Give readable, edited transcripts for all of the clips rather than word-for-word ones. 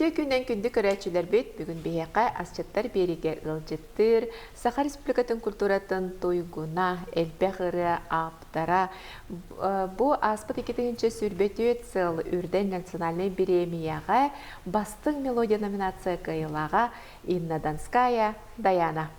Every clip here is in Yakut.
Үтүө күнүнэн күндү көрөөччүлэрбит! Бүгүн биһиэхэ асчыттар биэриигэ ыалдьыттыыр Саха Республикатын культуратын туйгуна, элбэх ырыа ааптара, бу ааспыт 2024 сыл Үрдэл национальнай бириэмийэҕэ Бастыҥ мелодия номинация кыайыылааҕа Инна Донская, Даяна.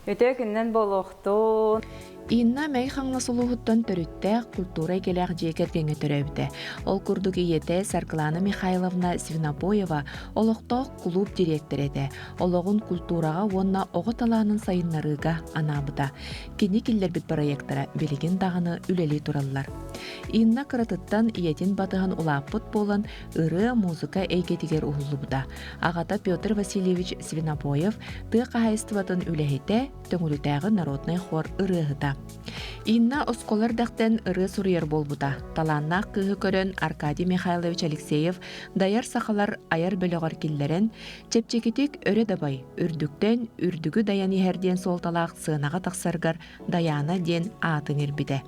Үтүө күннэн буолуохтун. Инна Мэҥэ Хаҥалас улууһуттан төрүттээх культура эйгэлээх дьиэ кэргэҥҥэ төрөөбүтэ. Ол курдук ийэтэ Саргылана Михайловна Свинобоева олохтоох кулууп дириэктэрэ этэ. Олоҕун культураҕа уонна оҕо талаанын сайыннарыыга анаабыта. Кини киллэрбит проектара билигин даҕаны үлэлии тураллар. Инна кыратыттан ийэтин батыһан улааппыт буолан ырыа, музыка эйгэтигэр уһуллубута. Аҕата Петр Васильевич Свинобоев тыа хаһаайыстыбатын үлэһитэ, Төҥүлүтээҕи народнай хор ырыаһыта. Инна оскуола эрдэхтэн ырыа суруйар буолбута. Талааннаах кыыһы көрөн Аркадий Михайлович Алексеев дайар сахалар айар бөлөҕөр киллэрэн, чэпчэкитик өрө дабай, үрдүктэн үрдүгү дайан иһэр диэн суолталаах сыанаҕа тахсарыгар Дайаана диэн аатын ирбитэ.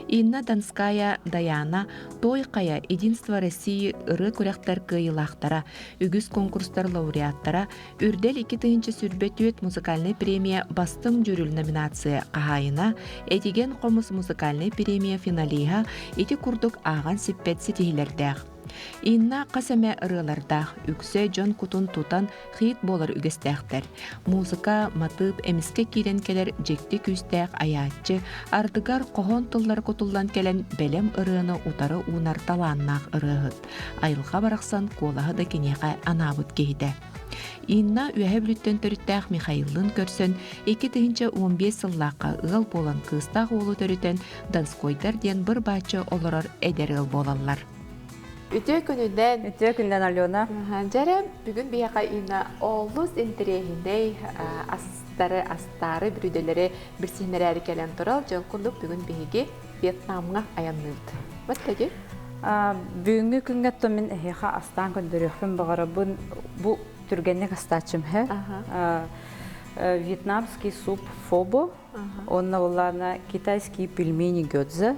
Инна Донская Дайаана Той Хайа Единство России ырыа күрэхтэр кыайыылаахтара, үгүс конкурстар лауреаттара, Үрдэл 2024 музыкальнай премия Бастыҥ дьүрүл номинация хаһаайына, Этигэн хомус музыкальнай премия финалиһа ити курдук ааҕан сиппэт ситиһиилэрдээх. Инна хас эмэ ырыалардаах, үксэ дьон кутун тутан хит буолар үгэстээхтэр. Музыка, матыып эмискэ киирэн кэлэр дьикти күүстээх айааччы, ардыгар хоһоон тыллара кутуллан кэлэн бэлэм ырыаны утары уунар талааннаах ырыаһыт. Айылҕа барахсан куолаһы да киниэхэ анаабыт киһитэ. Инна Үөһээ Бүлүүттэн төрүттээх Михаиллыын көрсөн, 2015 сыллаахха ыал буолан кыыстаах уолу төрүтэн Донскойдар диэн быр-бааччы олорор эдэр ыал буолаллар. Үтүө күнүнэн. Үтүө күнүнэн, Алена. Дьэрэ, бүгүн биһиэхэ Инна олус интэриэһинэй астары, астаары, бүрүдэлэри билсиһинэрээри кэлэн турал. Дьол курдук бүгүн биһиги Вьетнамҥа айанныыбыт. Баттаги? Бүгүҥҥү күҥҥэ то мин эһиэхэ астаан көрдөрүөхпүн баҕарабын. Бу түргэнник астааччым һэ. Вьетнамский суп фобо Онно буллаана китайские пельмени гёдзе.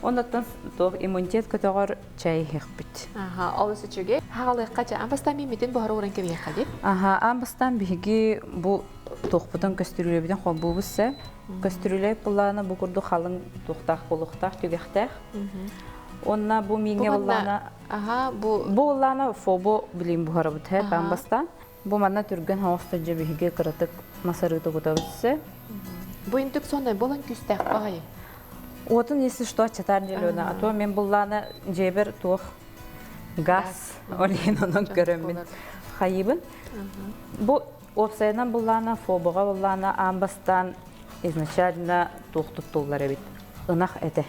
Оннуттан туох иммунитет көтөҕөр чай иһиэхпит. Аха, олус үчүгэй. Хаалыахха ча. Аан бастаан мииммитин буһара ууран кэбиһиэххэ дии. Аха, аан бастаан биһиги бу туохпутун көстүрүүлэбитин холбуубут сэ. Көстүрүүлэй буллаана бу курдук халыҥ туохтаах буолуохтаах, түгэхтээх. Онна бу мииҥҥэ буллаана Аха, бу бу буллаана фобо билим буһарабыт һэ аан бастаан. Бу манна түргэн соҕус дьэ биһиги кыратык мас арыыта кутабыт түсэ. Бу интик сонной болон күүстээх баҕайы. Уотун если что аччатар делена, а то мен буллаана дьиэбэр туох газ ол иһин онон көрөммүн хайыбын. Бу уопсайынан буллаана фобоҕа буллаана аан бастаан изначально туох туттуллар эбит ынах этэ.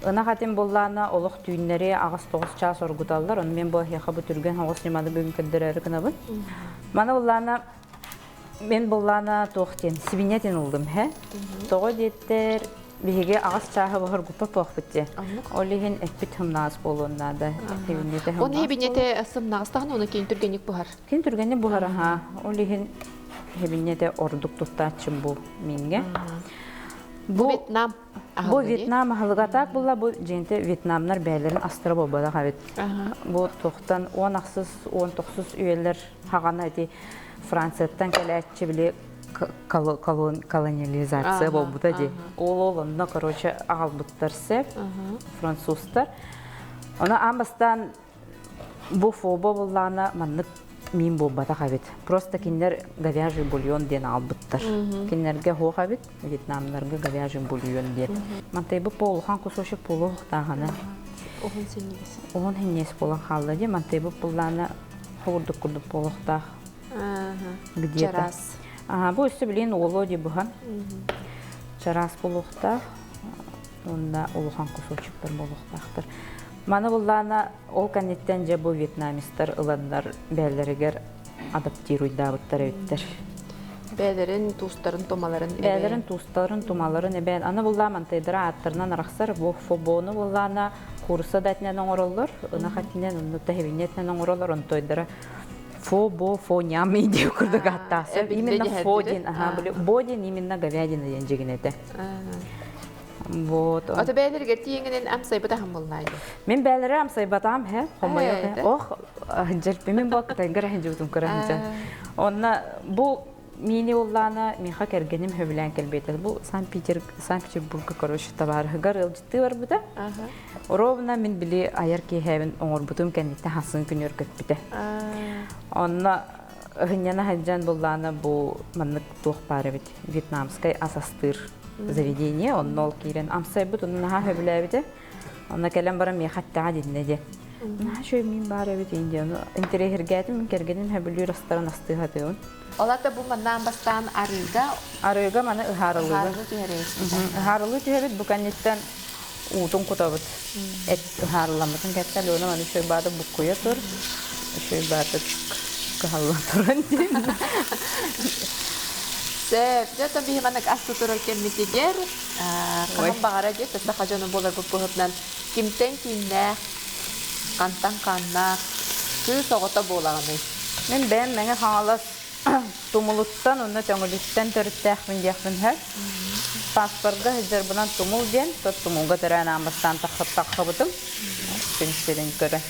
Ынах этин буллаана олох түүннэри аҕыс-тоҕус чаас оргуталлар. Ону мен бу эһиэхэ бу түргэн оҕус ньыманы бүгүн көрдөрөөрү гынабын. Маны буллаана мен буллаана туох диэн сибиньэтин ыллым һэ. Тоҕо диэттэр биһиги аҕыс чааһы баһыргуппа туохпут диэ. Ол иһин эппит сымнаҕас буолуон наада. Хибиньэтэ Он хибиньэтэ сымнаҕастаҕын оны кин түргэнник буһар. Кин түргэнник буһар аха. Ол иһин хибиньэтэ ордук туттааччым бу мингэ. Бу Вьетнам Бу Вьетнам аһылыга так булла бу дьиэнте Вьетнамнар бэйэлэрин астара буолбатах эбит. Бу туохтан 10 ахсыс 19 үйэлэр хаҕана ити Францияттан кэлээччи били колониализация буолбута дии. Ол ол онно короче аҕалбыттар сеп французтар. Ону аан бастаан Бу фобо буллаана маннык миин буолбатах эбит. Просто кинилэр говяжий бульон диэн аалбыттар. Кинилэргэ суох эбит, вьетнамнарга говяжий бульон диэн. Мантайбыт по улахан кусочек буолуохтааҕына. Уһун синньигэс. Уһун синньигэс буолан хаалла дии. Мантайбыт буллаана курдук курдук буолуохтаах. Где-то. Чараас. Ага, бу өссө билин уолуо дии буһан. Чараас буолуохтаах. Уонна улахан кусочектар буолуохтаахтар. Маны буллаана ол кэнниттэн дьэ бу вьетнамецтар ыланнар бэйэлэригэр адаптируйдаабыттар эбиттэр. Бэйэлэрин туустарын тумаларын Бэйэлэрин туустарын тумаларын эбээн. Аны буллаа мантайдара ааттарынан арахсар. Бу фобону буллаана куурусса да этинэн оҥороллор, ынах этинэн, онну тэһибинньэ этинэн оҥороллор, онтойдара фо бо фо ням диэн курдук ааттаахсар. Именно фо диэн, аха, бо диэн именно говядина диэн дьигинэтэ. Вот. Ото бээлерге тиеңинен амсайбытахым буллаайды. Мен бээлере амсайбатаам хэ, хомойо ох, хинжелпи мен бу кытайгар хинжибутум кыра хинжен. Онна бу мини уллаана миха кэргэним хөбүлээн кэлбиэтэ. Бу Санкт-Петербурга, короче, табаарыһыгар ыалдьыттыы барбыта. Ровно мин били айар киэһээбин оҥорбутум кэнниттэн хасын күнүөр көппүтэ. Онно ыһынньана сылдьан буллаана бу маннык туох баар эбит вьетнамскай ас астыыр заведение. Онно ол киирэн амсайбыт, онно наһаа сөбүлээбитэ. Онно кэлэн баран миэхэ эттэҕэ диннэ диэн. Наһаа үчүгэй миин баар эбит диэн. Ону интэриэһиргээтим, мин кэргэним сөбүлүүр астарын астыы сатыыбын. Ол аата бу маннаан бастаан арыыга Арыыга маны ыһаарылыыбын. Ыһаарылыы түһэрээччи. Ыһаарылыы түһэбит, бу кэнниттэн уутун кутабыт. Эт ыһаарыламмытын кэттэ Алена маны үчүгэй бааты буккуйа тур. Үчүгэй бааты кыһалла туран диэн. Сөп. Дьэ, оттон биһи маннык ас тутурар кэммитигэр хаһан баҕара диэт саха дьоно буоларбыт быһыытынан кимтэн кииннээх, хантан хааннаах кыыс оҕото буолаҕыный? Мин бэйэм Мэҥэ Хаҥалас Тумулуттан уонна Төҥүлүттэн төрүттээхпин диэхпин сөп. Паспорга сылдьарбынан Тумул диэн, тот Тумулга төрөөн аан бастаан таххыбытым. Күн сирин көрөн.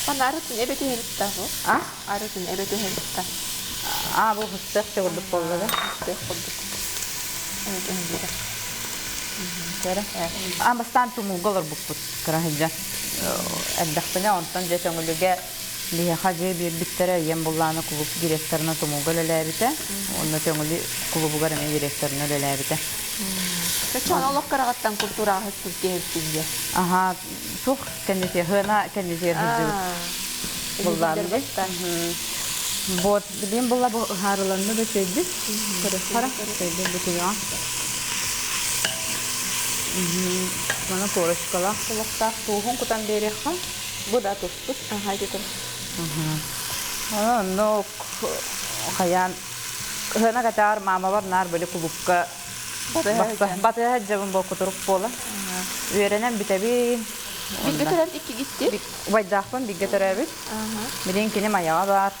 Манна арытын эбэ түһэбит бу? А? Арытын эбэ түһэбит А, бу хыстыах курдук буолла да? Хыстыах курдук. Эбэ түһэн биэрэ. Көрө. Аан бастаан Тумулга олорбуппут кыра сылдьан. Эрдэхпинэ онтон дьэ Төҥүлүгэ Биһиэхэ дьиэ биэрбиттэрэ, ийэм буллаана кулууп директорынан Тумулга үлэлээбитэ. Уонна Төҥүлү кулуубугар эмиэ директорынан үлэлээбитэ. Чочоон олох кыраҕыттан култуураҕа сылдьыһыттын диye. Аха, туох кэннитиэр, хына кэннитиэр сылдьыбыт буллаан Вот, билим булла бу ыһаарыланна да чөйдүк. Көрөспара, чөйдүк бутуйаҕа. Маны корочкалаах кулуктаах тууһун кутан биэриэххэ. Бу да туспут. Аха, ити Онно хайаан ыһына катаар маамабар наар били кулукка батыһа дьабын бу кутурук буола. Үөрэнэн бүтэбин. Бигге төрөөбүт иккигитти? Убайдаахпын бигге төрөөбүт. Билин кини майаҕа баар.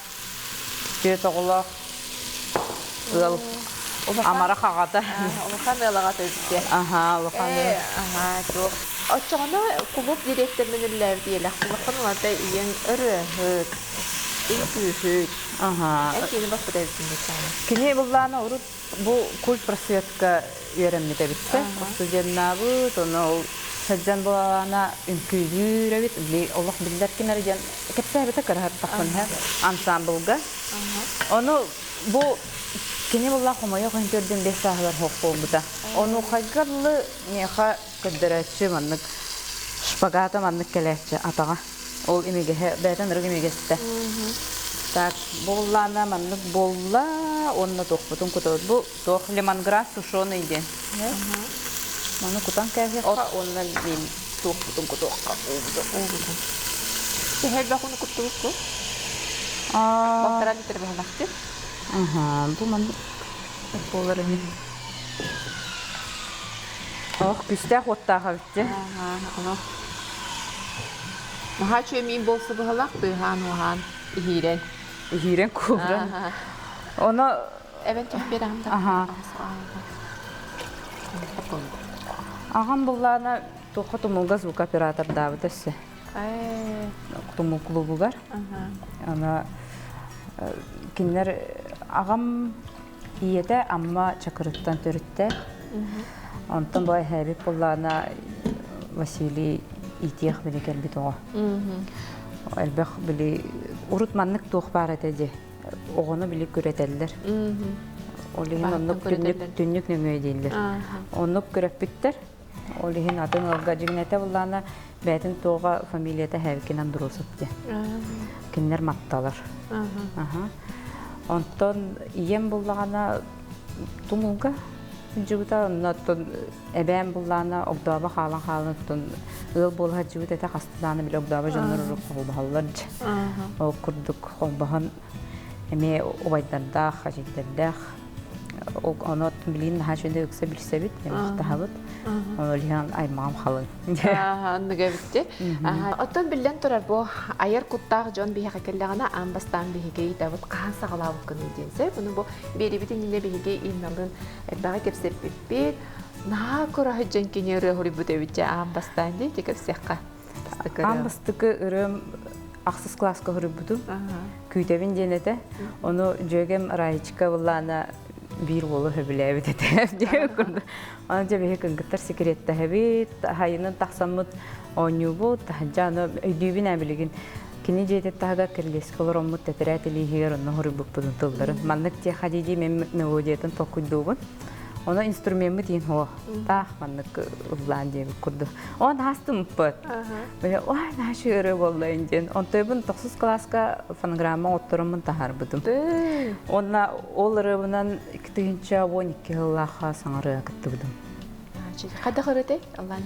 Түөрт оҕолоох ыал амарах аҕата. Улахан ыал аҕата эбит. Аха, улахан ыал. Аха, туох. Оччоҕуна кулууп директорынан үлэлээбит ийэлээх улахан улаата ийэҥ ырыаһыт, үҥкүүһүт. Аха. Эн кини баппыт эбитин баччаҕына. Кини буллаана урут бу культ просветка үөрэммит эбиттэ. Студеннаабыт, ону ол сылдьан буолаана үҥкүүлүүр эбит. Били олох биллэр ким эрэ диэн кэпсээбитэ кыраһаттахпын ансамблга. Ону бу кини булла хомойуох иһин төрдүн бес сааһыгар хоох буолбута. Ону хайгарлы миэхэ көрдөрөөччү маннык шпагата маннык кэлээччи атаҕа. Ол имигэһэ бэйэтин ырык имигэстэ. Так, буоллаана маннык буолла уонна туохпутун кутабыт. Бу туох лемонграсс сушеный диэн. Маны кутан кээһиэххэ уонна мин туохпутун кутуохха уубутун. Уубутун. Төһө элбэх ууну куттубукку? Балтараа литр быһалахтыр. Аха, бу маннык буолар ини. Ох, күстээх уоттаах эбит Аха, Наһаа үчүгэй миин буолса быһалаах тыаһаан-уоһаан иһиирэн. Иһиирэн кууран. Ону Эбэн түһэн биэрэҕин да. Аха. Аҕам буллаана туохха тумулга звукооператордаабыт өссө. Тумул клубугар. Аны кинилэр аҕам ийэтэ Амма Чакырыттан төрүттээх. Онтон бу эһээбит буллаана Василий иитиэх били кэлбит оҕо. Элбэх били урут маннык туох баар этэ дии. Оҕону били күрэтэллэр. Ол иһин оннук түннүк түннүк нөҥүө дииллэр. Оннук күрэппиттэр. Ол иһин атын ыалга дьиҥнэтэ буллаана бэйэтин туоҕа фамилията Хэвкин Андросов диэн. Кинилэр матталар. Онтон ийэм буллаҕына тумулга сылдьыбыта, онно оттон эбээм буллаана огдообо хаалан хаалан оттон ыал буола сылдьыбыт этэ хастааны бile огдообо дьоннор холбоһоллор дьэ. Ол курдук холбоһон эмиэ убайдардаах, эдьиийдэрдээх. Ону билигин наһаа үчүгэй ыкса билсэбит, махтаһабыт. Ону билигин аймаҕым халыҥ. Оннук эбит Оттон биллэн турар бу айар куттаах дьон биһиэхэ кэллэҕинэ аан бастаан биһиги ыйытабыт хаһан саҕалаабыккыный диэн сөп. Ону бу биэрибит иннинэ биһиги Инналыын элбэҕи кэпсэппиппит. Наһаа кураһыт дьон кини ырыа хоруйбут эбит дьэ аан бастаан дии кэпсиэххэ. Аан бастакы ырыам ахсыс кылааска хоруйбутум. Күүтэбин диэн этэ. Ону дьүөгэм Раечка былаана биир уолу сөбүлээбит этэ диэн курдук. Аны дьэ биһи кыргыттар секреттэһэбит, хайынан тахсаммыт оонньуубут, таһырдьа аны өйдүүбүн ээ билигин. Кини дьиэтин таһыгар кирилиэскэ олороммут тэтэрээт илииһигэр онно хоруйбуппутун тылларын. Маннык тиэхэ дии мен мелодиятын толкуйдуубун. Ону инструмеммыт иин хуо таах маннык ыллаан диэбит курдук. Он хаастымпыт. Бile ой наша ыры боллайын диэн. Онтойбун тохсус класска фонограмма оттороммун таһаарбытым. Онна ол ырыбынан 2012 сыллаахха саҥарыа кыттыбытым. Хайдах ырытай? Аллаан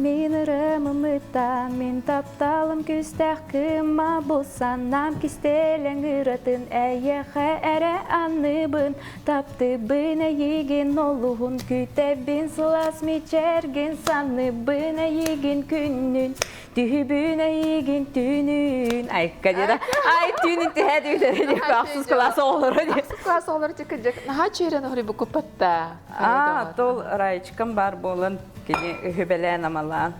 Мин ырымымыта, мин тапталым күстээх кыма бу санаам кистэлэҥ ыратын эйиэхэ эрэ анныбын таптыбын эйигин олуһун күүтэбин сылаас мичээргин санныбын эйигин күннүн Түһүбүн эйигин түүнүн айка диэра. Ай түүнүн түһэ түүнүн диэк ахсыс класс оҕолоро диэк. Ахсыс класс оҕолоро тиккэ наһаа чүөрэн охри букуппатта. Аа, тол Раечкам бар буолан кини үһүбэлээн амалаан.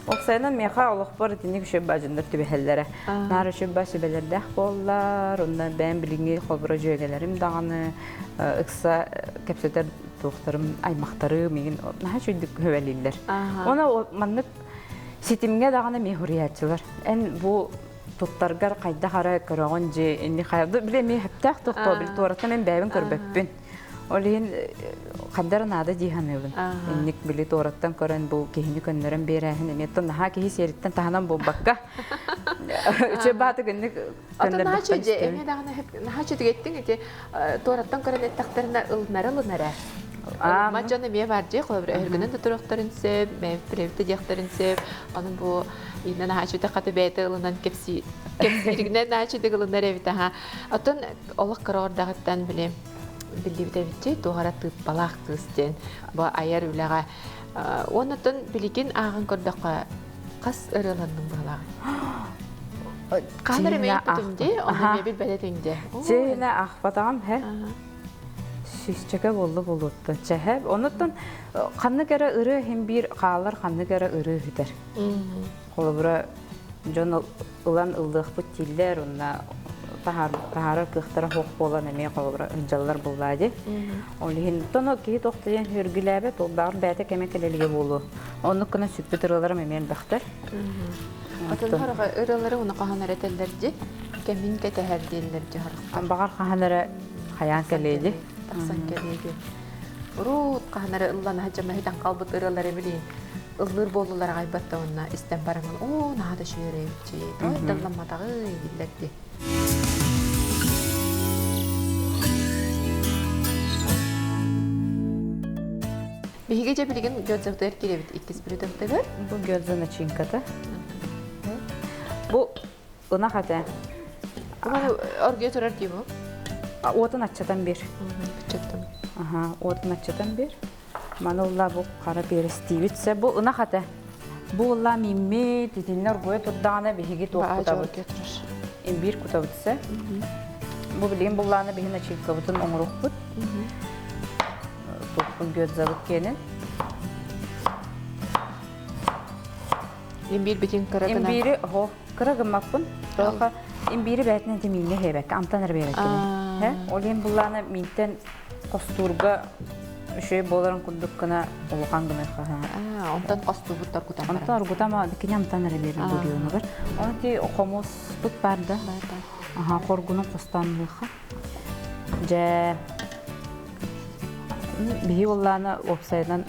Оксайынан миэхэ олохпор итинник үчүгэй баадьыннар түбэһэллэрэ. Наар үчүгэй ба сүбэлэрдээх буоллар, онно бэйэм билиҥҥи холборо дьүөгэлэрим даҕаны ыкса кэпсэтэр туохтарым, аймахтарым миигин наһаа үчүгэйдик үһүбэлииллэр. Уонна маннык Ситимҥэ даҕаны эмиэ суруйааччылар. Эн бу туттаргар хайдах эрэ көрөҕүн дьи инни хайда били эмиэ сөптөөх тохтоо били туораттан мен бэйэбин көрбөппүн. Ол иһин хайда эрэ наада дии саныыбын. Инник били туораттан көрөн бу киһини көннөрөн биэрээһин эмиэ оттон наһаа киһи сиэриттэн таһынан буолбакка. Үчүгэй баатык инник Оттон наһаа үчүгэй эмиэ даҕаны наһаа үчүгэттиҥ ити туораттан көрөн эттэхтэринэ ылынара ылынара. Ылыммат дьон эмиэ бар дии, холобура өһүргэнэн да туруохтарын сөп, бэйэбит диэхтэрин сөп. Ону бу инна наһаа үчүгэй хата бэйэтэ ылынан кэпсии кэпсииригинэн наһаа үчүгэй ылынар эбит аха. Оттон олох кыра ордаҕыттан били биллибит эбитчи туох эрэ тыыппалаах кыыс диэн бу айар үлэҕэ уонна оттон билигин ааҕан көрдөххө хас ырыаланным быһалааҕый? Хаһан эрэ мейпутум дии, ону эмиэ билбэт этиҥ дии. Чэһинэ ахпатаҕым һэ. Сүүсчэкэ буолла буолуоттан чэһэ. Онуттан ханнык эрэ ырыа иһин биир хаалар, ханнык эрэ ырыа үһүтэр. Холобура, дьон ылан ыллыахпыт дииллэр, онно таһаарар кыахтара суох буолан эмиэ холобура ылдьаллар буоллаа дии. Ол иһин тоно киһи туох да диэн сүргүлээбэт, ол баҕар бэйэтэ кэмэ кэлэлигэ буолуо. Оннук гына сүппүт ырыаларым эмиэ элбэхтэр. Атын хороҕо ырыалары уна хаһан эрэ этэллэр дии. Кэмин кэтэһэр дииллэр дии хорохтор. Баҕар хаһан эрэ хайаан кэлиэ дии. Тахсан кэлиэ дии. Урут хаһан эрэ ыллана сылдьан иһитэн хаалбыт ырыалары билиин ыллыыр буоллулар аҕайбат да уонна истэн бараҥын оо наһаа да үчүгэй эбит той далламматаҕый дииллэр дии. Биһиги дьэ билигин гёдзовтыгар киирэбит иккис блюдовтыгар. Бу гёдзо начинката. Бу ынах этэ. Оргуйа турар дии бу? Уотун аччатан бир. Аччаттым. Аха, уотун аччатан бир. Маны улла бу хара перестиибит се. Бу ынах этэ. Бу улла миммит, итиннэ оргуйа турдаҕына биһиги туох кутабыт? Имбиир кутабыт се. Бу билигин буллааны биһи начинкабытын оҥоруохпут. Туохпун гёдзабыт киэнин. Имбиир битин кыра гына. Имбиири оһо кыра гыммаппын. Тоха имбиири бээтин эти миинне хебекке амтан эрэ биэреккини. Ол иһин буллаана минтен хостуурга үчүгэй буоларын курдук гына улахан гына хаһаа. Онтон хостуубут торгутан баран. Онтон оргутама кини амтан эрэ биэрэр бульонугар. Оны ти хомуспут бар да. Аха хоргунун хостоон булха. Дьэ биһи уоллаана уопсайынан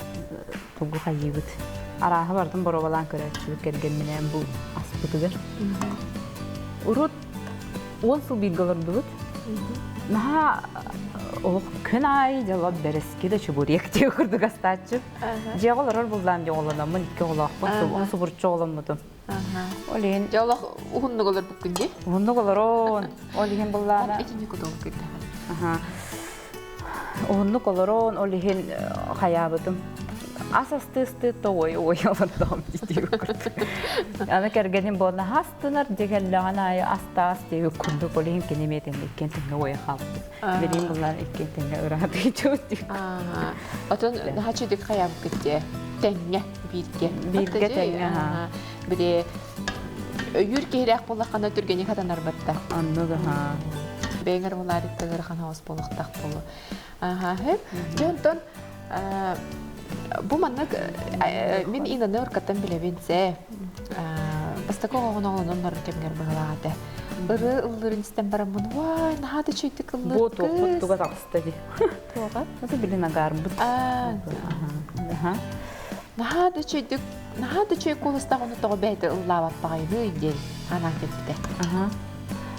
тугу хайыыбыт. Арааһы барытын боруобалаан көрөөччүбүт кэргэмминээн бу аспытыгар. Урут 10 сыл бииргэ олордубут. Наһаа олох күн аайы дьоло бэрэски да чебурек диye курдук астааччы. Дьиэҕэ олорор буллаан дьэ оҕолономмун икки оҕолоохпун субурчу оҕоломмутум. Ол иһин Дьэ олох уһуннук олорбуккун дии. Уһуннук олорон. Ол иһин буллаана. Итини кутулук күйдэҕин. Аха. Уһуннук олорон, ол иһин хайаабытым. Ас астыы-астыы ой ой олордоҕум дии курдук. Аны кэргэним буолла астынар дигэллэҕин аайы астаас диэбит курдук ол иһин кини эмиэ итинник иккиэн тэҥҥэ уойа хаалбыт. Билигин буллаан иккиэн тэҥҥэ ыраатыйдыбыт дии. Отон наһаа чүдүк хайаабыккыт дии. Тэҥҥэ бииргэ. Бииргэ тэҥҥэ. Били өйүүр киһилээх буоллаххына түргэнник хатанарбатта. Оннук аhaa. Бэйэҥэр булаарыкка ыарахан хаос буолуохтаах буолуо. Аха, дьэ онтон бу маннык мин Инаны уркаттан билэбин сэ. Бастакы оҕоҕун оҕолонон барар кэмҥэр быһылаах этэ. Ыры ыллырын истэн бараммын, уай, наһаа да үчүгэйдик ыллыр Бу туохпут туга таҕыста дии. Туоҕа? Это билин агарбыт. Аа. Наһаа да үчүгэйдик, наһаа да үчүгэй куоластаах ону тоҕо бэйэтэ ыллаабат баҕайыный диэн анаан кэлбитэ. Аха.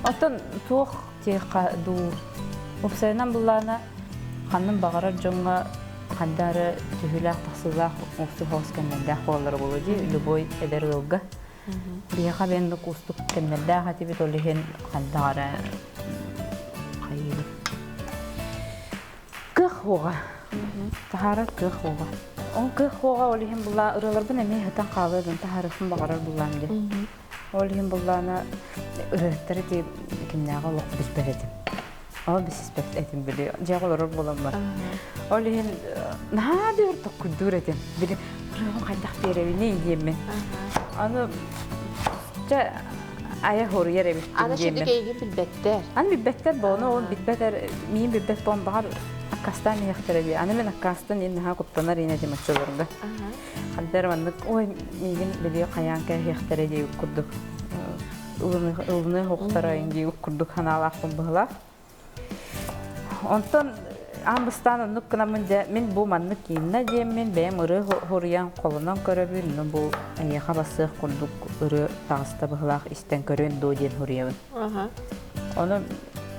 Оттон туох диэххэ дуу уопсайынан буллаана ханнын баҕарар дьоҥҥо ханна эрэ түһүүлээх тахсыылаах уустук соҕус кэмнэрдээх буолаллара буолуо дии любой эдэр ыалга. Биһиэхэ бэйэм уустук кэмнэрдээх этибит ол иһин ханна эрэ хайыыбыт Кыах уоҕа. Таһаарар кыах уоҕа. Ол кыах уоҕа ол иһин буллаа ырыаларбын эмиэ ыһытан хаалыабын таһаарыахпын баҕарар буллаам диэн. Ол иһин буллаана ырыаһыттары ити кимнээҕи олох билбэт этим. Ол бисиспэт этим били дьиэҕэ олорор буоламмар. Ол иһин наһаа да өр токкуйдуур этим. Били ырыабын хайдах биэрэбиний диэммин. Аны чэ айа хоруйар эбиппин Аны диэммин. шүдүк эйигин билбэттэр. Аны билбэттэр буолуну ол билбэтэр миин билбэт буолан баҕар аккаастаан иһиэхтэрэ дии. Аны мин аккаастан иһин наһаа куттанар иһин этим оччолорго. Ханна эрэ маннык ой миигин били хайаан кээһиэхтэрэ дии курдук ылыныы охтара дии курдук санаалаахпын быһылаах. Онтон аан бастаан оннук гынаммын дьэ мин бу маннык кииннэ диэммин бэйэм ырыа хоруйан холонон көрөбүн, ну бу эйиэхэ бассыах курдук ырыа таҕыста быһылаах истэн көрүөн дуо диэн хоруйабын. Ону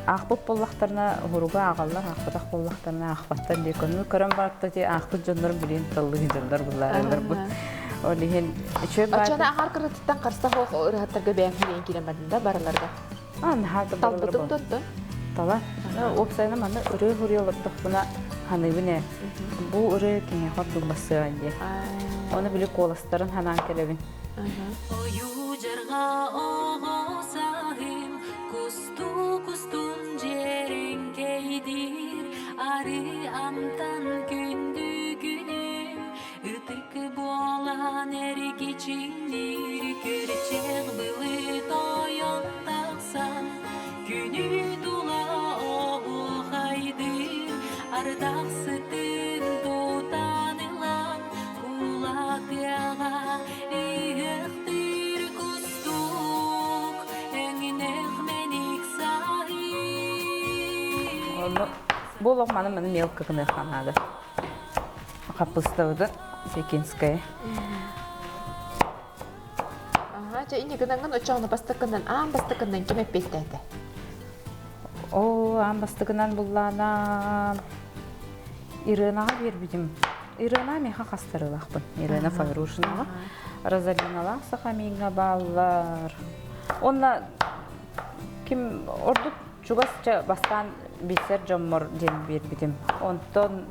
аахпыт буоллахтарына уһуругу ааҕаллар, аахпатах буоллахтарына аахпаттар диye көҥүл көрөн барта ти аахпыт дьоннорум билин таллыы дьоннор буллаараллар бу. Ол иһин үчүгэй Оччоно аҥар кырытыттан харса хоох ырыһаттарга бэйэм хириэн киирэн бардым да барыларга. А, наһаа да Талбытым туттун. Тала. Уопсайынан манна ырыа хуруйа олордохпуна ханыыбын ээ. Бу ырыа киниэхэ ордук бассыаҕын диye. Оны били куоластарын ханаан кэлэбин. Ойуу дьарҕа оҕо саһым кустук устун дьиэриҥкэйдиир ары амтан күндү күнүм ытык буолан эргичиҥниир күрчэх былыт ойон тахсан күнү тула оһуохайдыыр ардах сытын тутан ылан кулатыаҕа ыһыахтыыр кустук өҥнөх мэник Онно бу олох маны маны мелко гыныахха наада. Хаппыстабыты пекинская. Аха, чэ инньэ гынаҥҥын оччоҕуна бастакынан аан бастакынан ким эппиэттээтэ? Оо, аан бастакынан буллаана Иренаҕа биэрбитим. Ирена миэхэ хастарыылаахпын. Ирена Файрушинаҕа. Розалиналаах Сахамиҥҥа бааллар. Уонна ким ордук чугас чэ бастаан билсэр дьоммор диэн биэрбитим. Онтон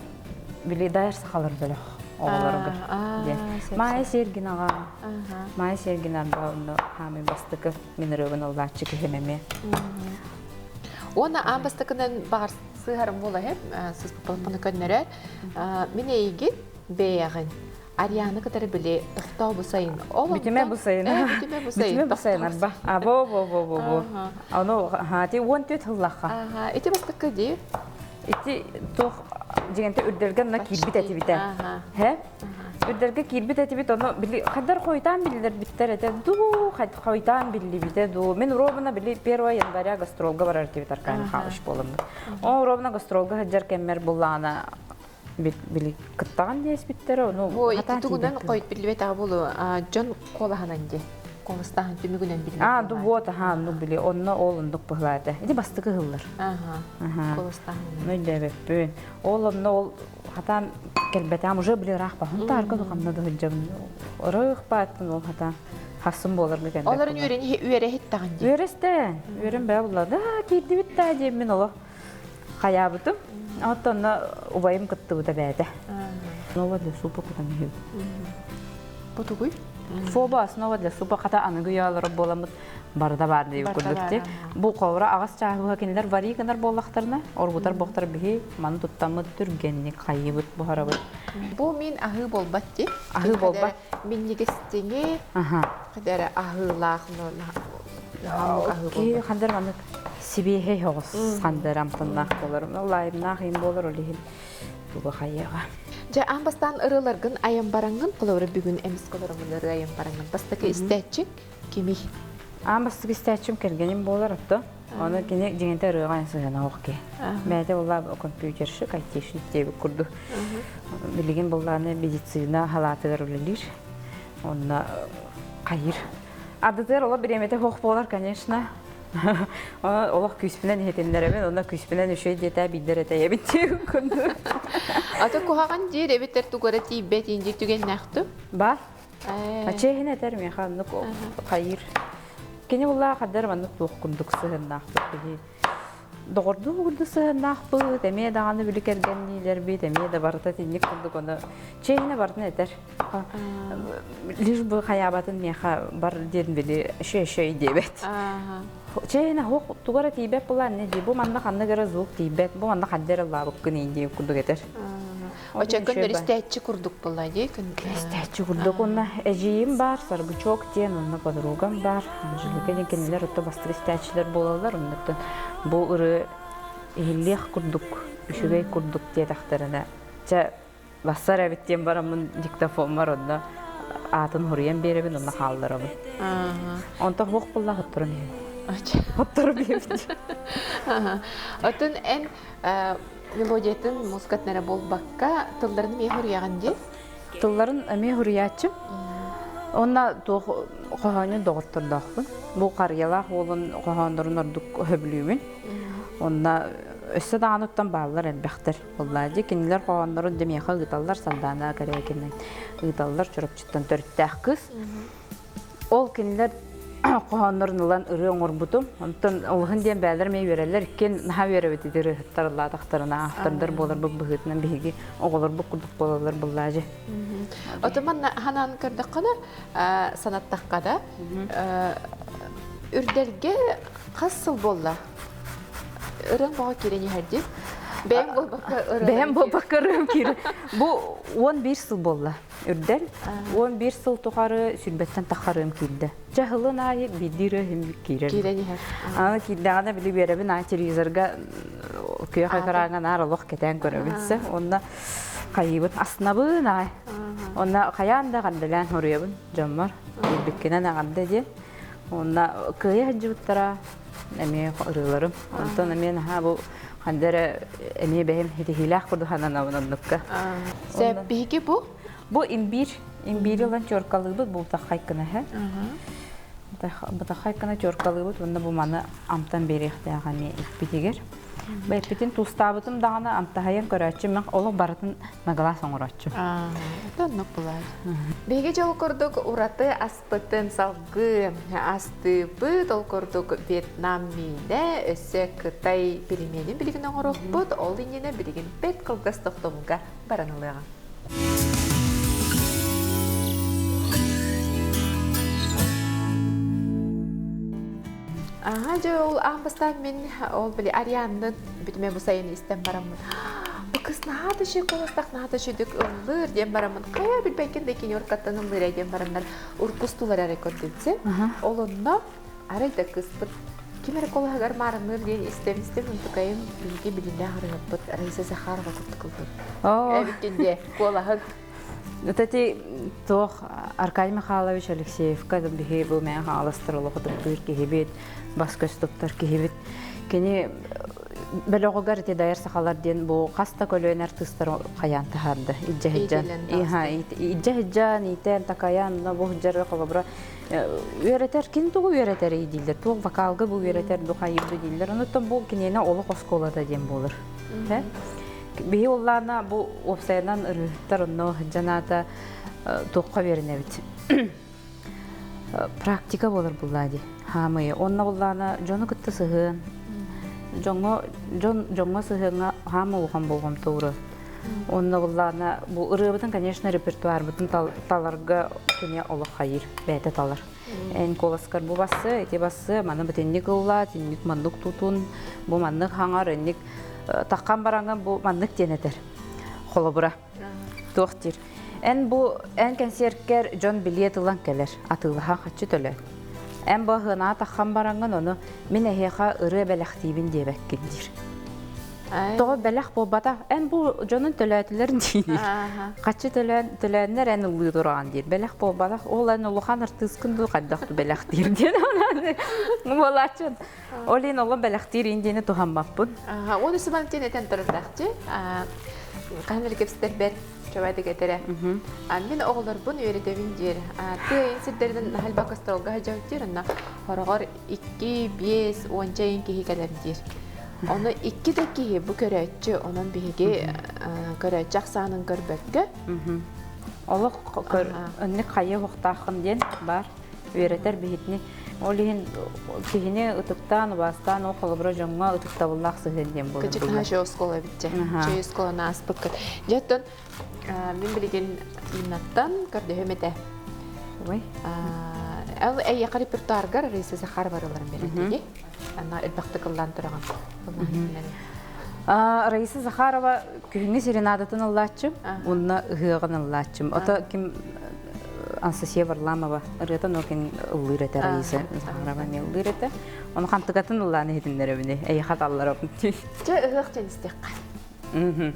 били дайар сахалар бөлөх оҕолоругар диэн. Маайа Сергинаҕа Маайа Сергина онно хаамый бастакы мин ырыабын ыллааччы киһим эмиэ. Уонна аан бастакынан баҕар сыыһарым буола иһэр, сыспыппын көннөрөр. Мин эйигин бэйэҕин Арианы кытары били тохтоо бу сайын. Ол Бүтүмэ бу сайын. Бүтүмэ бу сайын. Бүтүмэ бу сайын арба. А бо бо бо бо бо. Ону хаати 14 сыллахха. Аха, ити бастакы дии. Ити туох дьиҥэнтэ үрдэлгэ на киирбит этибитэ. Хэ? Үрдэлгэ киирбит этибит ону били хадар хойутаан биллэрбиттэр этэ дуу хойутаан биллибитэ дуу. Мин ровно били 1 января гастролга барар этибит Аркадий Михайлович буоламмыт. О ровно гастролга сылдьар кэммэр буллаана били кыттаҕан диэспиттэрэ ону Бу ити тугунан хойут биллибэтэҕэ буолуо дьон куолаһынан дии куоластааһын түмүгүнэн биллибит А, ду вот, аха, ну били, онно ол ондук быһылаата. Ити бастакы ыһыллар. Аха, куоластааһын. Ну өйдөөбөппүн. Ол онно ол хатаан кэлбэтэҕим уже били ыраах баһын таарга духамна да сылдьабын. Ырых бааттын ол хатаан хассын буоларга кэлбэт. Олорун үөрэһит таҕын дии. Үөрэстэн. Үөрэн бээ булла. Да, киирдибит да диэммин олох. Хайаабытым. Оттон убайым кыттыбыта бэйэтэ. Основа для супа кутан иһэбит. Бу тугуй? Фоба основа для супа хата аныгы яалара буоламмыт барыта баар диye курдук ти. Бу ковра аҕас чааһыга кинилэр вари гынар буоллахтарына, оргутар буохтар биһи маны туттаммыт түргэнник хайыбыт буһарабыт. Бу мин аһыы буолбат ти. Аһыы буолбат. Минньигистиҥи хадара аһыылаах Ки хандар маннык сибиэһэй оҕус хандар амтаннаах буолар. Лайымнаах им буолар ол иһин туга хайыаҕа. Дьэ аан бастаан ырыаларгын айан бараҥҥын, холобура бүгүн эмис олороммун ырыа айан бараҥҥын бастакы истээччиҥ кимий? Аан бастакы истээччим кэргэним буолар отто. Оны кини дьиҥинтэ ырыаҕа сыһыана ох киһи. Бэйэтэ буолла компьютерщик, айтишник диэбит курдук. Билигин буллааны медицина халаатыгар үлэлиир. Онно хайыр. Ардытыгар олох бириэмэтэ суох буолар, конечно. Олох күүспүнэн иһитиннэрэбин, онно күүспүнэн үчүгэй диэтэ биирдэр этэйэбит диэн курдук. Ата куһаҕан диир эбитэр тугара тиийбэт инди түгэннээхтү? Бар. Чэһин этэр миэхэ оннук хайыр. Кини буллаа хаддар маннык туох курдук сыһыннаахпыт били доҕордуу курдук сыһыннаахпыт, эмиэ даҕаны били кэргэнниилэрбит, эмиэ да барыта тинник курдук ону чэһинэ барытын этэр. Лишь бы хайаабатын миэхэ бар диэн били шөй-шөй диэбэт. Чэйинэ хоох тугара тиийбэт буолан не дии бу манна ханнык эрэ звук тиийбэт, бу манна ханна эрэ ыллаабыккын иин диэн курдук этэр. Очо көннөр курдук буолла дии. Истээччи курдук уонна эдьиийим баар, Саргычок диэн уонна подругам баар, Анжелика диэн кинилэр отто бастакы истээччилэр буолаллар. Оннуттан бу ырыа иһиллиэх курдук, үчүгэй курдук диэтэхтэринэ, чэ бассар эбит диэн бараммын диктофоммар онно аатын хоруйан биэрэбин онно хаалларабын. Онтон хуох булла хотторон иһэбин. Хотторон иһэбин. Отон эн мелодиятын музыкатын эрэ буолбакка тылларын эмиэ хоруйаҕын дии? Тылларын эмиэ хоруйааччым. Онно туох хоһоонун доҕоттордоохпун. Бу Харыйалаах уолун хоһооннорун ордук сөбүлүүбүн. Онно өссө даҕаны оттон бааллар элбэхтэр. Буоллаа дии кинилэр хоһооннорун дьэ миэхэ ыыталлар Сардаана Корякина ыыталлар Чурапчыттан төрүттээх кыыс. Ол кинилэр хоһооннорун ылан ырыа оҥорбутум. Онтон олуһун диэн бээлэр эмиэ үөрэллэр. Иккиэн наһаа үөрэбит ити ырыаһыттар ыллаатахтарына автордар буоларбыт быһыытынан биһиги оҕолорбут курдук буолаллар быллаажы. Отуман ханан көрдөххөнө санаттахха да үрдэлгэ хас сыл буолла? Ырыаҥ бөҕө киирэн иһэр дии. Бэйэм буолбакка ырыам. Бэйэм буолбакка ырыам киирэн. Бу 11 сыл буолла. Үрдэл 11 сыл тухары сүрбэттэн таххарыам киирдэ. Чэ сылын аайы биирдии ырыа иһин киирэр. Киирэн иһэр. Аны киирдэҕинэ били үөрэбин аан телевизорга күөх экраҥҥа наар олох кэтээн көрөбүн сэ. Онно хайыыбын аснабын аай. Онно хайаан да эҕэрдэлээн хоруйабын дьоммор. Киирбиккинэн эҕэрдэ диэн. Онно кыайа сылдьыбыттара эмиэ ырыаларым. Онтон эмиэ наһаа бу ханна эрэ эмиэ бэйэм ситиһиилээх курдук сананабын оннукка. Сөп, биһиги бу? Бу имбирь. Имбири ылан чуоркалыыбыт бултаххай гына һэ. Бытаххай гына чуоркалыыбыт уонна бу маны амтан биэриэхтээх эмиэ иппитигэр. Эппитин туустаабытым даҕаны амтаһайан көрөөччү мен олох барытын на глаз оҥорооччу. Оннук булаар. Биһиги дьол курдук ураты аспытын салгыы астыыбыт, ол курдук Вьетнам миинэ, өссө Кытай пельменин билигин оҥоруохпут, ол иннинэ билигин бэрт кылгас тохтобулга баран ылыаҕа. Аха дьэ ол аан бастаан мин ол били Арианны бүтүмэ бу сайын истэн бараммын бу кыз наһаа да үчүгэй куоластаах наһаа да үчүгүйдүк ыллыыр диэн бараммын хайа билбэккин да кини уркаттан ыллыыр диэн бараннар уркустулар эрэ көрдүбүтсэ ол онно арай да кыыспыт ким эрэ куолаһыгар маарынныыр диэн истэн истэн унтукайым биһиги билиннээх ырыһыппыт Раиса Захарова курдук ыллыр эбиккин диэ куолаһын Вот эти туох Аркадий Михайлович Алексеевка биһи бу мэн хааластар олох ытыктыыр киһибит, бас көс туттар киһибит. Кини бөлөҕүгэр ити дайар сахалар диэн бу хас да көлүөнэ артыыстар хайаан таһаарда. Илдьэ сылдьан. Илдьэ сылдьан, иитэн, такайан, бу сылдьар холобура үөрэтэр, ким тугу үөрэтэр дииллэр, туох вокалга бу үөрэтэр, ду хайыыр дииллэр. Онуттан бу киниэнэ олох оскуолата диэн буолар. Биһи уллаана бу уопсайынан ырыһыттар онно дьанаата туохха үөрэнэбит. Практика буолар буллаа дии. Хаамыы. Онно буллаана дьону кытта сыһыан. Дьоҥҥо дьон дьоҥҥо сыһыаҥҥа хаама улахан болҕомто уурар. Онно буллаана бу ырыабытын, конечно, репертуарбытын таларга кини олох хайыр, бэйэтэ талар. Эн куоласкар бу бассы, ити бассы, маны битинник ылла, тинник маннык тутун, бу маннык хаҥар, инник таххан бараҥҥын бу маннык диэн этэр. Холобура, туох диир. Эн бу эн кэнсиэркэр дьон билиэт ылан кэлэр, атыылаһан хаччы төлөө. Эн бу аһыанаа таххан бараҥҥын ону мин эһиэхэ ырыа бэлэхтиибин диэбэккин диир. Тоҕо бэлэх буолбатах, эн бу дьонун төлөөтүлэр диир. Хаччы төлөөн, төлөөннөр эн ыллыы тураҕын диир. Бэлэх буолбатах, ол эн улахан артыыскын дуу хайдах ду бэлэхтиир диэн. Буолааччын. Ол иһин олом бэлэхтиир иин диэни туһаммаппын. Уон үсүман диэн этэн турардаахчы. Хаһан эрэ кэпсэтэрбэр чобайдык этэрэ. Мин оҕолорбун үөрэтэбин диир. Тыа иин сирдэринэн наһальба костролга сылдьабыт диир. Онно хороҕор икки, биэс, уонча иин киһи кэлэр диир. Ону икки да киһи бу көрөөччү, онон биһиги көрөөччү ахсаанын көрбөккө. Олох өннүк хайа уохтааххын диэн баар үөрэтэр биһитини. Ол иһин киһини ытыктаан, убаастаан, ол холобура дьоҥҥо ытыктабыллаах сыһыан диэн буолар. Кычык наһаа чөй оскуола эбит Чөй оскуоланы ааспыккыт. Дьэ, оттон мин билигин Иннаттан көрдөһүм этэ. Ой. Ол эйиэхэ репертуаргар Раиса Захарова ырыаларын бэриллиги. Ана элбэхтик ыллаан тураҕын. Раиса Захарова күһүҥҥү серенадатын ыллааччым, уонна ыһыаҕын ыллааччым. Ото ким Анастасия Варламова ырыатын ол кин ыллыыр этэ Раиса Захарова эмиэ ыллыыр этэ. Ону хантыкатын ыллаан иһитиннэрэбини, эйиэхэ талларабын. Чэ, ыһыах дьэн истиэххэ.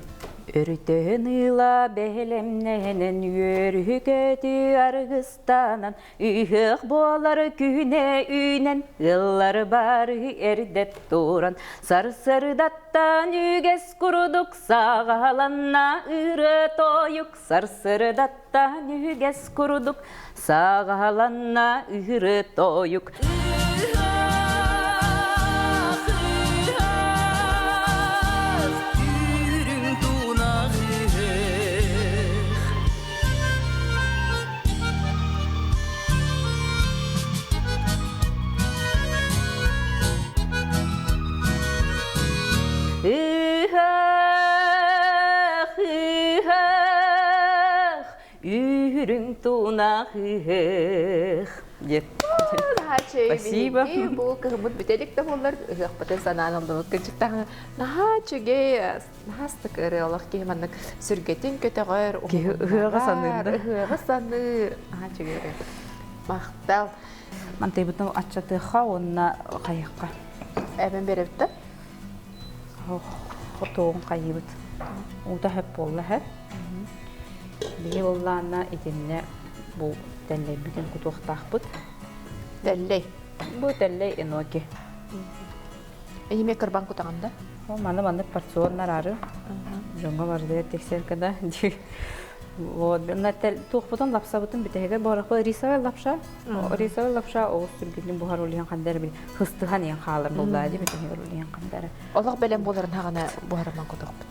Өрүтөһөн ыла бэһэлэмнэһэнэн үөрүһүкөтү аргыстанан Ыһыах буолар күнэ үүнэн, ыаллары бары эрдэ туран, сарсырдаттан үгэс курдук саҕаланна ырыа тойук, сарсырдаттан үгэс курдук саҕаланна ырыа тойук. Үрүҥ тунах ыһыах Ыһыах, ыһыах, үрүҥ тунах ыһыах диэт. Наһаа Спасибо. Бу кыһыммыт бүтэлик да буоллар ыһыахпытын санаан ыллыбыт. Кырдьыктаах наһаа үчүгэй Наһаастык ырыалах киһи маннык сүргэтин көтөҕөр, Киһи ыһыаҕы саныыр да. Ыһыаҕы саныыр. Наһаа үчүгэй ырыа. Махтал. Мантыйбытын аччатыахха уонна хайыахха. Эбэн беребит Хотуоҕун хайыыбыт. Уута хөп буолла һэ. Биһи буоллаана итиннэ бу тэллэйбитин кутуохтаахпыт. Тэллэй. Бу тэллэй эноки. Эйиме кырбан кутаҕын да? Ол маны маннык порционнар ары дьоҥҥо барытыгар тиксэр гына вот туохпутун лапсабытын бүтэһигэр буорахпыт рисовай лапша рисовай лапша оҕус түргэнник буһар улиһан хандар били хыстыһан иһэн хаалар буоллаа дии бүтэһигэр улиһан хандара олох бэлэм буоларын хаҕана буһарынан кутуохпут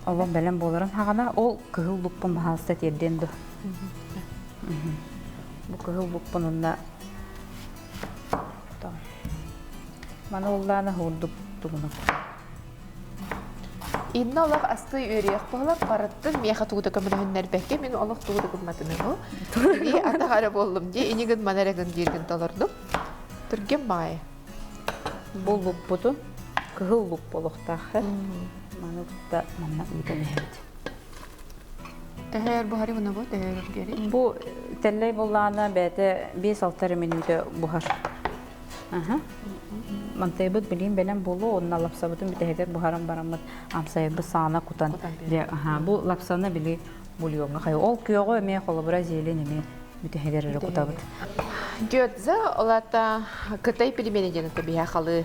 олох бэлэм буоларын хаҕана ол кыһыл луппун баһаалыста тиэрдиэн ду бу кыһыл луппун онно Маны уллаана уурдук тугуна. Инна олох асты үөрүйэх буолар, барыттын миэхэ тугу да көмөлөһүннэрбэккэ, мин олох тугу да гымматыным ол. Ини атах эрэ буоллум дии, ини гын маны эрэ гын дииргин толордум. Түргэн баҕайы. Бу луппутун кыһыл луп буолуохтаах. Маны кытта манна ыытан иһэбит. Төһөр буһары буна бу төһөр үргэри? Бу тэллэй буоллаҕына бэйэтэ 5-6 эрэ мүнүүтэ буһар. Аха. Мантайбыт билиин бэлэм буолуо, уонна лапсабытын бүтэһигэр буһаран бараммыт амсайбыт саана кутан. Аха, бу лапсаны били бульоҥҥа хайа. Ол күөҕү эмиэ холобура зелень эмиэ бүтэһигэр эрэ кутабыт. Гёдзе олата Кытай пельмени диэн биһэ халы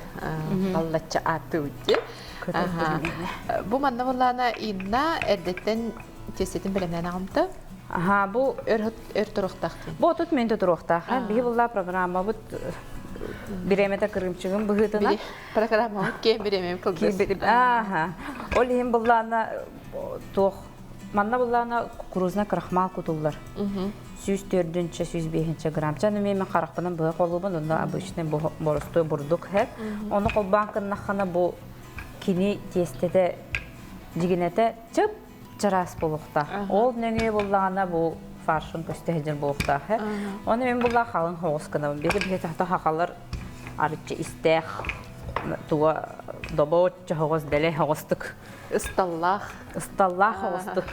баллачча ааттыыбыт дии. Кытай пельмени. Бу манна буоллаана Инна эрдэттэн тиэстэтин бэлэмнээн аҕамта. Аха, бу өр өр туруохтаах диэн. Бу 30 мүнүүтэ туруохтаах. Биһи булла программабыт бириэмэтэ кырыымчыгын быһыытынан. Программабыт киэн бириэмэм кылгас. Аха. Ол иһин буллаана туох манна буллаана кукурузна крахмал кутуллар. 104-үнчэ, 105-инчэ грамм. Чаны мен харахпынан быһа холуубун, онно обычный боростуой бурдук хэп. Оны холбаан кыннаххана бу кини тиэстэтэ дьигинэтэ чып чараас буолуохтаах. Ол нөҥүө буллаҕына бу фаршын көстө сылдьар буолуохтаах. Оны мен буллаа халыҥ хоҕус гынабын. Биһиги биһи тахта хахалар арыччы истээх туга добооччо хоҕус дэлэй хоҕустук Ысталлаах. Ысталлаах оҕустук.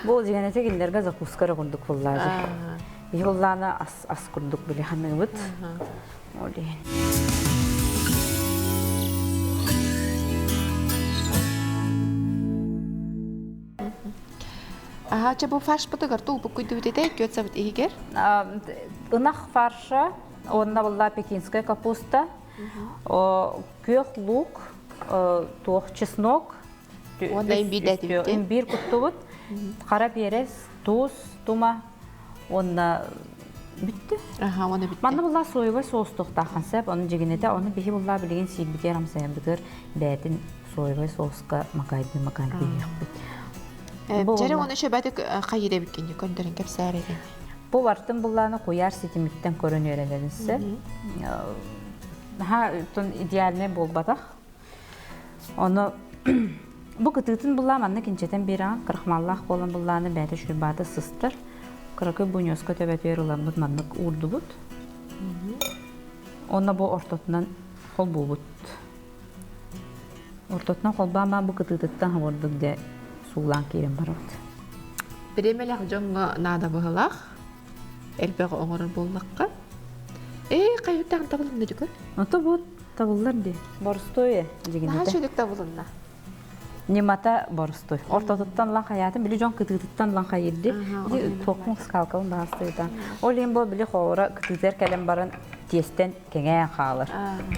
Бу дьигэнэтэ кинилэргэ закуска эрэ курдук буллаажы. Биһи буллаана ас ас курдук били ханыыбыт. Ол иһин. Аха, чэ бу фаршпытыгар тулбук күйдүбүт күөт сабыт иһигэр? Ынах фарша, уонна булла пекинская капуста, күөх лук, туох чеснок, уонна имбиир имбиир куттубут, хара перец, туус, тума уонна бүттү. Аха, уонна бүттү. Манна булла соевай соус туохтааххан сөп, оны дьигинэтэ, оны биһи булла билигин сиирбитигэр амсайарбытыгар бээтин соевай соуска макайдыы макайдыы иһиэхпит. Дьэрэ уонна шөбөтүк хайыр эбиккин көрдөрөн кэпсээр Бу бартын буллааны куйаар ситимиттэн көрөн үөрэнэринсэ. Наһаа идеальный буолбатах. Ону бу кытыытын буллаа манна кинчэтэн биэрэҕин, крахмаллаах буолан буллааны бэйэтэ шурбаата сыстар. Кыракый буньуоска төбөтүгэр ыламмыт маннык уурдубут. Онно бу ортотунан холбуубут. Ортотунан холбоон бу кытыытыттан хомурдук дьэ суулаан киирэн барабыт. Бириэмэлээх дьоҥҥо наада быһылаах. Элбэҕи оҥорор буоллахха. Ээ, хайыттаан табылынна дьүкөр? Ото бу табыллар дии. Боростуой дьигинэтэ. Наһаа үчүгдүк табылынна. Ньымата боростуой. Ортотуттан лан хайаатын, били дьон кытыытыттан лан хайырды. Ди туохпун скалкалын баастыыта. Ол иһин бу били хоора кытыытыгар кэлэн баран тиэстэн кэҥээн хаалар.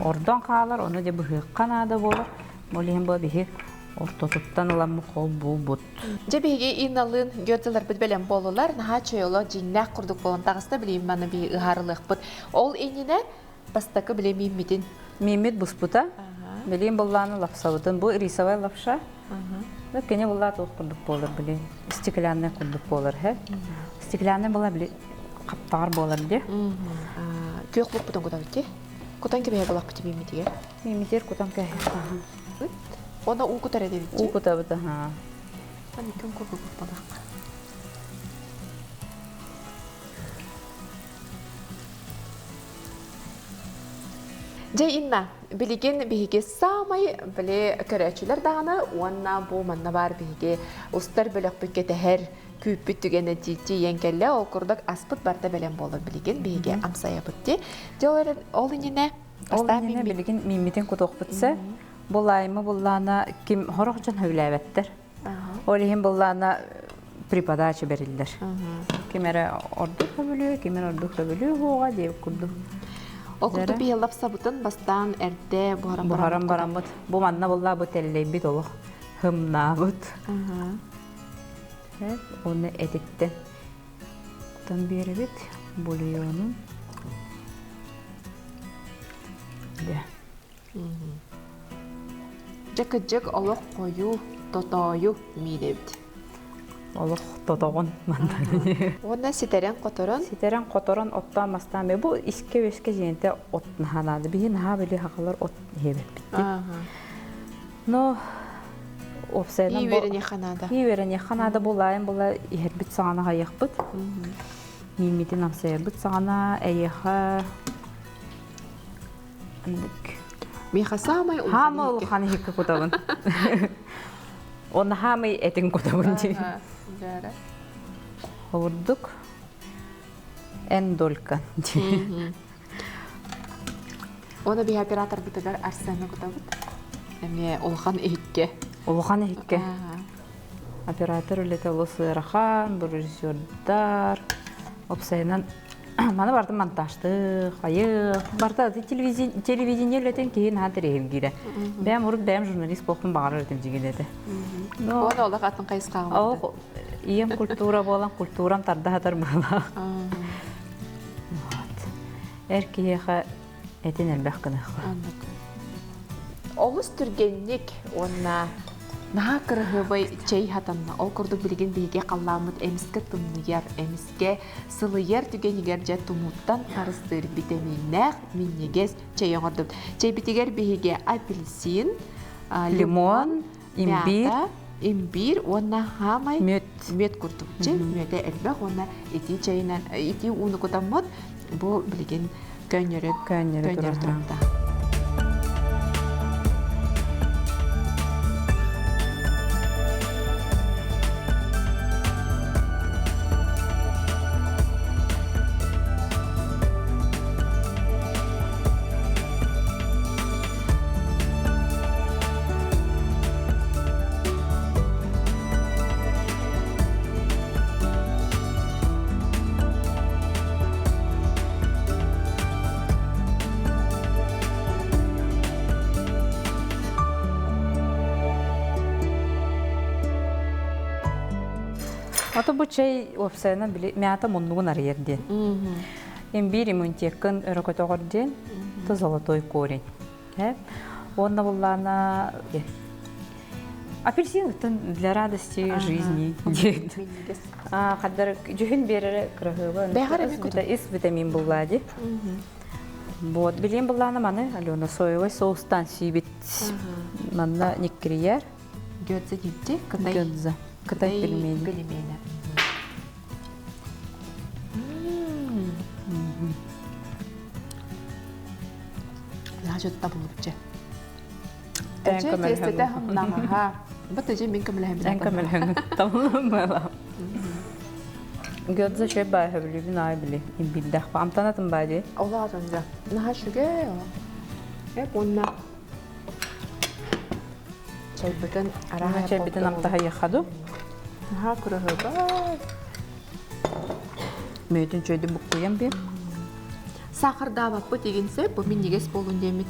Ордон хаалар, ону дьэ быһыахха наада буолар. Ол иһин бу биһи ортотуттан ыламмыт холбуубут. Дьэ биһиги Инналыын гётеларбыт бэлэм буоллулар. Наһаа чойоло дьиҥнээх курдук буолан таҕыста билиим маны биһи ыһаарылыахпыт. Ол иннинэ бастакы билэ мииммитин. Мииммит буспута. Билиим буллааны лапсабытын. Бу рисовая лапша. Кини буллаа туох курдук буолар били стеклянный курдук буолар хэ. Стеклянный була били хаптаҕар буолар дии. Күөх луппутун кутабыт дии. Кутан кэбиһэ булахпыт мииммитигэр. Мииммитигэр кутан кэбиһэ. Оны уу кутар эдебит Уу кутабыт аха. Аны күн курдук балах. Дьэ Инна, билигин биһиги саамай били көрөөччүлэр даҕаны уонна бу манна баар биһиги устар бөлөхпүт кэтэһэр күүппүт түгэнэ тиийэн кэллэ. Ол курдук аспыт барда бэлэм буолар билигин биһиги амсайабыт дии. Дьэ ол эрэн ол иннинэ Ол иннинэ билигин мииммитин кутуохпут сэ. Бу лайымы буллаана ким хорох дьон сөбүлээбэттэр. Ол иһин буллаана преподача бэриллэр. Ким эрэ ордук сөбүлүө, ким эрэ ордук сөбүлүө буоҕа диэбит курдук. Ол курдук биһи сабытын бастаан эрдэ буһаран буһаран бараммыт. Бу манна буллаа бу тэллэйбит олох хымнаабыт. Уонна этиттэн кутан биэрэбит бульонун. Дьэ кырдьык олох хойуу, тотоойу миинэбит. Олох тотоҕун манна. Уонна ситэрэн-хоторон. Ситэрэн-хоторон оттоон мастаан бу искэ-үөскэ дьиэнтэ от наһаа наада. Биһи наһаа били хахалар от иһэбэппит. Но уопсайынан Ии үөрэниэххэ наада. Ии үөрэниэххэ наада булаайын була иһэрбит саҕана хайыахпыт. Мииммитин амсайарбыт саҕана эйиэхэ Миэхэ саамай Хаамай улахан иһиккэ кутабын. Уонна хаамай этин кутабын дии. Холурдук эн долька дии. Оны биһи операторбытыгар Арсены кутабыт. Эмиэ улахан иһиккэ. Улахан иһиккэ. Оператор үлэтэ олус ыарахан, режиссердар, опсайынан Маны барытын монтажтыах, хайыах, барыта телевидение үлэтин киһи наһаа интэриэһиргиирэ. Бэйэм урут бэйэм журналист буолуохпун баҕарар этим дьигин этэ. Но Оны олох атын хайысхаҕа Ол ийэм культура буолан культурам тарда сатар буолла. Вот. Эр киһиэхэ этин элбэх гыныахха. Олус түргэнник уонна Наһаа кыраһыабай чэй хатанна. Ол курдук билигин биһиги халлааммыт эмискэ тымныйар, эмискэ сылыйар түгэнигэр дьэ тумууттан харыстыыр битэмииннээх минньигэс чэй оҥордум. Чэйбитигэр биһиги апельсин, лимон, имбирь, имбирь уонна хаамай мүөт мүөт курдук чэй, мүөтэ элбэх уонна итии чэйинэн итии ууну кутаммыт бу билигин көөнньөрө көөнньөрө турар. Ото бу чэй уопсайынан били мята муннугун арыйар диэн. Имбирь иммунитеккын өрө көтөҕөр диэн, то золотой корень. Уонна буллаана апельсин для радости жизни диэн. Хаддар дьүһүн биэрэрэ кыраһыыба. Ис витамин буллаа ди. Вот, билиэн буллаана маны Алена соевый соустан сиибит. Манна никкирийэр. Гёдзе дипти, кытай. Гёдзе. Кытай пельмени. Пельмени. Наһаа табылыбычча. Эче тиэстэтэ наҕаһа. Бу тэжи мин көмөлөһөммүн. Эн көмөлөһөҥүн табылыммала. Гёдзе чөй баа хөбүлүүбүн аай били имбирдэх. Амтанатын баа дии. Олаатын да. Наһаа шүгэ. Эп онна чайбытын арааһа чайбытын амтаһайыхаду. Наһаа кыраһыба. Мүөтүн чөйдү буккуйан би. Сахардаабаппыт игинсе бу минньигэс буолун диэммит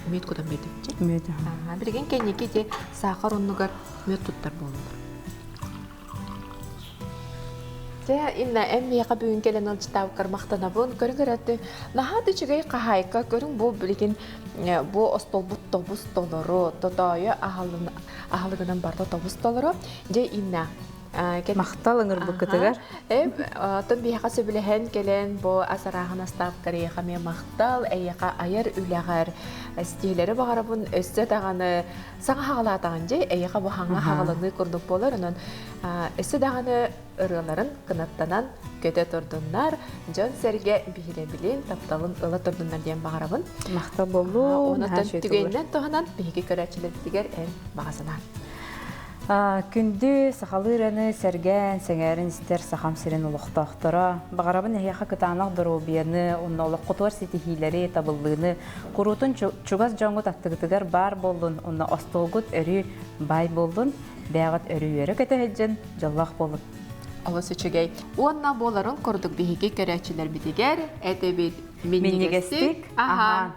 мүөт кутан биэрдибит. Мүөт. Билигин кэнники те сахар оннугар мүөт туттар буоллулар. Дьэ, инна эн миэхэ бүгүн кэлэн ылдьытаабыккар махтанабын. Көрүҥ көрөттү. Наһаа да үчүгэй хаһаайка. Көрүҥ бу билигин бу остолбут тобус толору, тотоойу аһылыгынан барда тобус толору. Дьэ, Инна, Махтал ыҥырбыккытыгар. Оттон биһиэхэ сөбүлэһэн кэлэн бу ас арааһын астаабыккар эйиэхэ эмиэ махтал, эйиэхэ айар үлэҕэр ситиһиилэри баҕарабын. Өссө даҕаны саҥа хаҕалаатаҕын дьэ, эйиэхэ бу хаҥа хаҕаланыы курдук буолар. Онон өссө даҕаны ырыаларын кынаттанан көтө турдуннар, дьон-сэргэ биһирэбилин, тапталын ыла турдуннар диэн баҕарабын. Махтал буоллун. Онон түгэнинэн туһанан биһиги көрөөччүлэрбитигэр эн баҕа санаан. Күндү сахалыы ырыаны сэргээн, сэҥээрин истэр Сахам сирин олохтоохторо, баҕарабын эһиэхэ кытаанах доруобуйаны, уонна олоххутугар ситиһиилэри, табыллыыны, куруутун чугас дьоҥҥут аттыгытыгар баар буоллун, уонна остуолгут өрүү баай буоллун, бэйэҕит өрүү үөрэ көтө сылдьын, дьоллоох буолун. Олус үчүгэй. Уонна буоларын курдук биһиги көрөөччүлэрбитигэр этэбит минньигэстик аһаан.